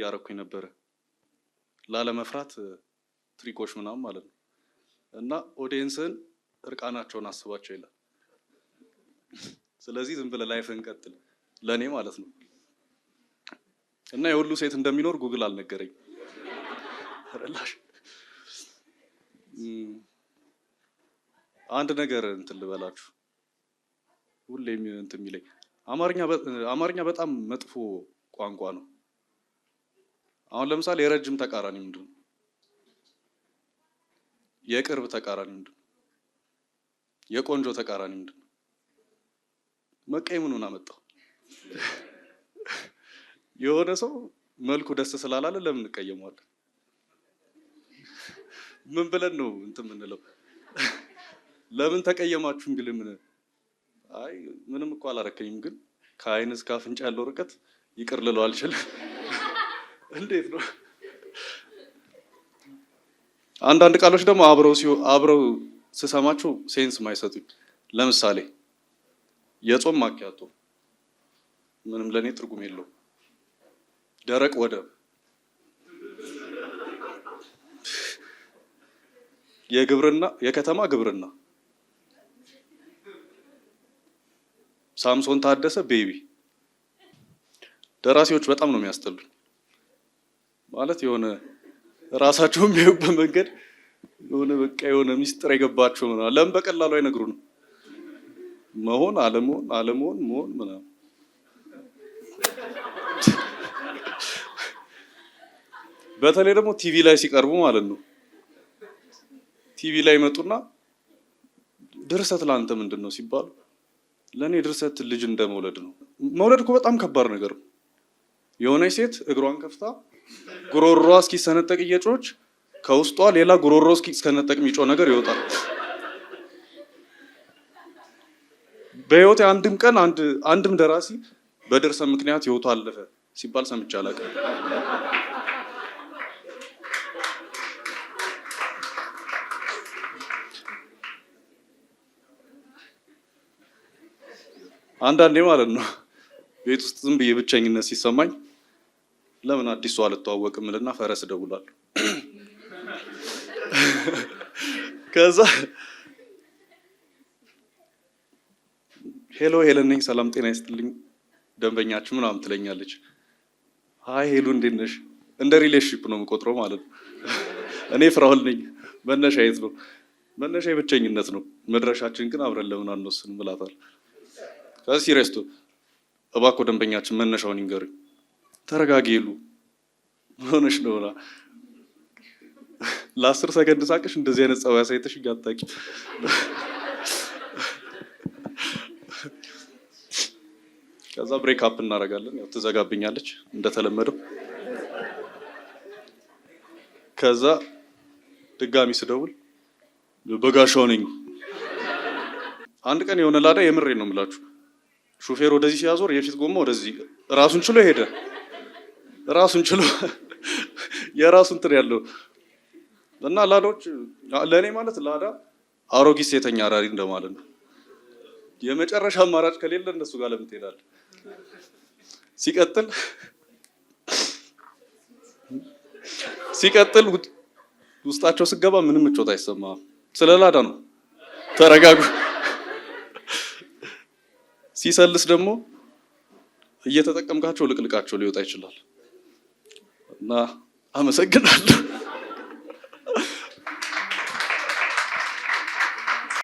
እያረኩኝ ነበረ ላለመፍራት፣ trick ኦች ምናምን ማለት ነው። እና audience ን እርቃናቸውን አስባቸው ይላል። ስለዚህ ዝም ብለህ life ህን ቀጥል ለእኔ ማለት ነው። እና የሁሉ ሴት እንደሚኖር ጉግል አልነገረኝ። ረላሽ አንድ ነገር እንትን ልበላችሁ፣ ሁሌም እንትን የሚለኝ አማርኛ በጣም መጥፎ ቋንቋ ነው። አሁን ለምሳሌ የረጅም ተቃራኒ ምንድን ነው? የቅርብ ተቃራኒ ምንድን ነው? የቆንጆ ተቃራኒ ምንድን ነው? መቀየምኑን አመጣው። የሆነ ሰው መልኩ ደስ ስላላለ ለምን እንቀየመዋለን? ምን ብለን ነው እንትን የምንለው? ለምን ተቀየማችሁ ቢል ምን፣ አይ ምንም እኮ አላረከኝም፣ ግን ከአይን እስከ አፍንጫ ያለው ርቀት ይቅር ልለው አልችልም። እንዴት ነው? አንዳንድ ቃሎች ደግሞ አብረው ስሰማቸው sense ማይሰጡኝ። ለምሳሌ የጾም ማኪያቶ ምንም ለእኔ ትርጉም የለውም። ደረቅ ወደብ፣ የግብርና የከተማ ግብርና፣ ሳምሶን ታደሰ ቤቢ። ደራሲዎች በጣም ነው የሚያስጠሉኝ። ማለት የሆነ ራሳቸውን የሚያዩበት መንገድ የሆነ በቃ የሆነ ሚስጥር የገባቸው ምናምን፣ ለምን በቀላሉ አይነግሩንም? መሆን አለመሆን፣ አለመሆን መሆን ምናምን። በተለይ ደግሞ ቲቪ ላይ ሲቀርቡ ማለት ነው። ቲቪ ላይ ይመጡና ድርሰት ለአንተ ምንድን ነው ሲባሉ፣ ለእኔ ድርሰት ልጅ እንደመውለድ ነው። መውለድ እኮ በጣም ከባድ ነገር ነው። የሆነች ሴት እግሯን ከፍታ ጉሮሮዋ እስኪሰነጠቅ እየጮች ከውስጧ ሌላ ጉሮሮ እስኪሰነጠቅ የሚጮህ ነገር ይወጣል። በህይወቴ አንድም ቀን አንድም ደራሲ በድርሰት ምክንያት ህይወቱ አለፈ ሲባል ሰምቼ አላውቅም። አንዳንዴ ማለት ነው ቤት ውስጥ ዝም ብዬ ብቸኝነት ሲሰማኝ ለምን አዲስ ሰው አልተዋወቅም እልና ፈረስ እደውላለሁ። ከዛ "Hello፣ ሄለን ነኝ፣ ሰላም ጤና ይስጥልኝ ደንበኛችሁ" ምናምን ትለኛለች። "Hi ሄሉ፣ እንዴት ነሽ?" እንደ relationship ነው የምቆጥረው ማለት ነው። እኔ ፍራኦል ነኝ። መነሻ የት ነው? መነሻ የብቸኝነት ነው። መድረሻችን ግን አብረን ለምን አንወስንም እላታለሁ። ከዛ serious ቱ "እባክዎ ደንበኛችን መነሻውን ይንገሩኝ።" "ተረጋጊ ሄሉ፣ ምን ሆነሽ ነው?" ለ10 ሰከንድ ሳቅሽ እንደዚህ አይነት ጸባይ አሳይተሽ አታውቂም። ከዛ break up እናደርጋለን። ያው ትዘጋብኛለች እንደተለመደው። ከዛ ድጋሚ ስደውል "በጋሻው ነኝ።" አንድ ቀን የሆነ ላዳ፣ የምሬ ነው የምላችሁ፣ ሹፌር ወደዚህ ሲያዞር የፊት ጎማ ወደዚህ ራሱን ችሎ ሄደ። ራሱን ችሎ የራሱ እንትን ያለው እና ላዳዎች ለእኔ ማለት ላዳ አሮጊት ሴተኛ አዳሪ እንደማለት ነው። የመጨረሻ አማራጭ ከሌለ እነሱ ጋር ለምን ትሄዳለህ? ሲቀጥል ውስጣቸው ስገባ ምንም ምቾት አይሰማም። ስለ ላዳ ነው፣ ተረጋጉ። ሲሰልስ ደግሞ እየተጠቀምካቸው ልቅልቃቸው ሊወጣ ይችላል እና አመሰግናለሁ።